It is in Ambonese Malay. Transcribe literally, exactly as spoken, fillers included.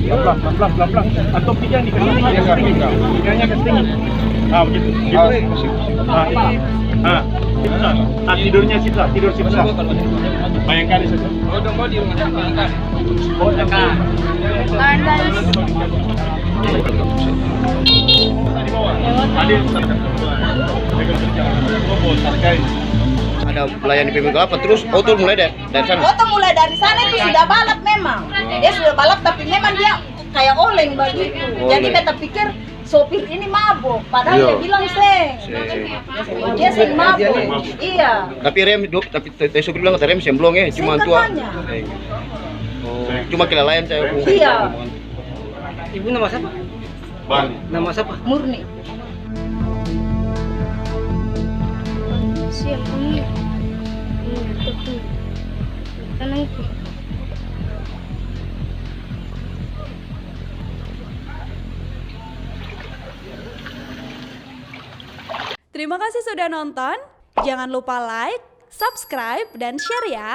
Pelan-pelan, pelan-pelan. Atau pijang di kaki. Pijangnya ke sini. Ah, begitu. Gitu. Ah, ini. Ah. Ah, tidurnya sisa, tidur sisa. Bayangkali saja. Ada pelayan di P M K apa, terus oto mulai dari, dari sana? Oto mulai dari sana itu sudah balap memang. Dia sudah balap, tapi memang dia kaya oleng bagitu. Jadi beta pikir sopir ini mabok, padahal dia bilang seng. Dia seng mabok. Iya. Tapi rem, tapi te-, te-, sopir bilang kata rem seng blong, eh, cuma tua. Seng katanya. Oh, cuma kelalaian saya. Iya. Ibu nama siapa? Bang. Nama siapa? Murni. Siap, Murni. Iya, betul. Tenang, Bu. Terima kasih sudah nonton. Jangan lupa like, subscribe, dan share ya.